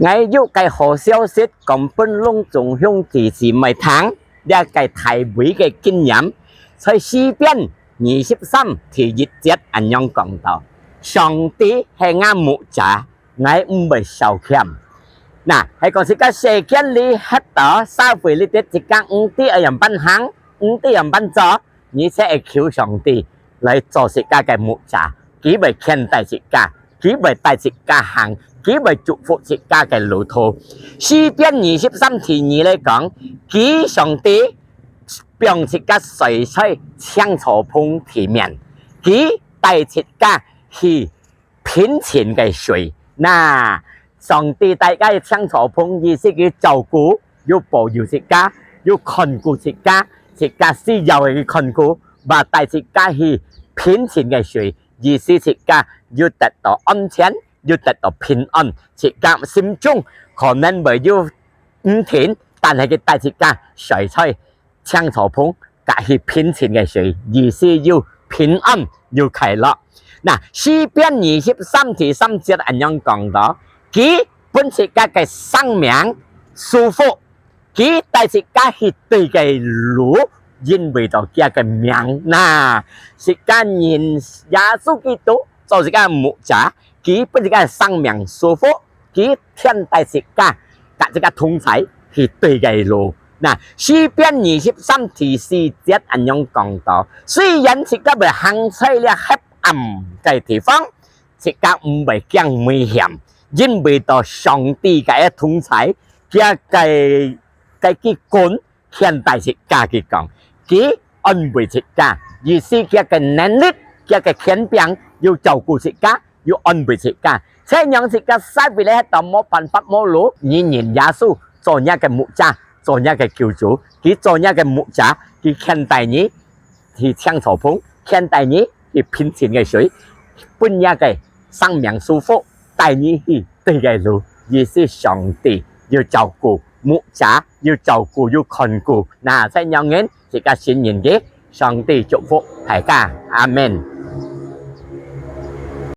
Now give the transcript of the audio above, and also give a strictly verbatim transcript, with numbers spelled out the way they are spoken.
𠊎有个好消息講分攏總兄弟姊妹聽，這个大衛个經驗，在詩篇二十三第一節恁樣講到：上帝係𠊎牧者，𠊎毋會少欠。那，係講自家世間裡歇到社會裡底，自家毋知愛仰般行，毋知愛仰般做， 你就愛求上帝來做自家个牧者，佢會牽帶自家，佢會帶自家行，佢會祝福自家个路途。詩篇二十三第二來講，佢上帝放自家睡在青草棚地面，佢帶自家去 平靜个水。那，上帝帶个青草棚，意思佢照顧，有保佑自家，有看顧自家，自家需要个佢看顧，嘛帶自家去平靜个水，意思自家有得到安全，有得到平安，自家心中可能會有毋定，但係佢帶自家睡在 青草棚，佮去平靜个水，意思有平安，有快樂。那，詩篇二十三第三節恁樣講到：佢分自家个生命舒服，佢帶自家去對个路，因為到佢个名。那，自家認耶穌基督做自家个牧者，佢分自家个生命舒服， 佢牽帶自家，佮自家同在去對个路。那，詩篇二十三第四節恁樣講到：雖然自家會行在這黑暗个地方，自家毋會驚危險，因為到上帝个同在，佢个，个佢棍 牽帶自家，佢講，佢安慰自家，意思佢个能力，佢个權柄，有照顧自家，有安慰自家。就讓自家使為了歇到無辦法無路，你認耶穌做若个牧者，做若个救主，佢做若个牧者，佢牽帶你去青草棚，牽帶你去平靜个水，分若个生命舒服，帶你去對个路，意思上帝有照顧，牧者有照顧，有看顧。那，就讓人自家信任佢，上帝祝福大家，阿們。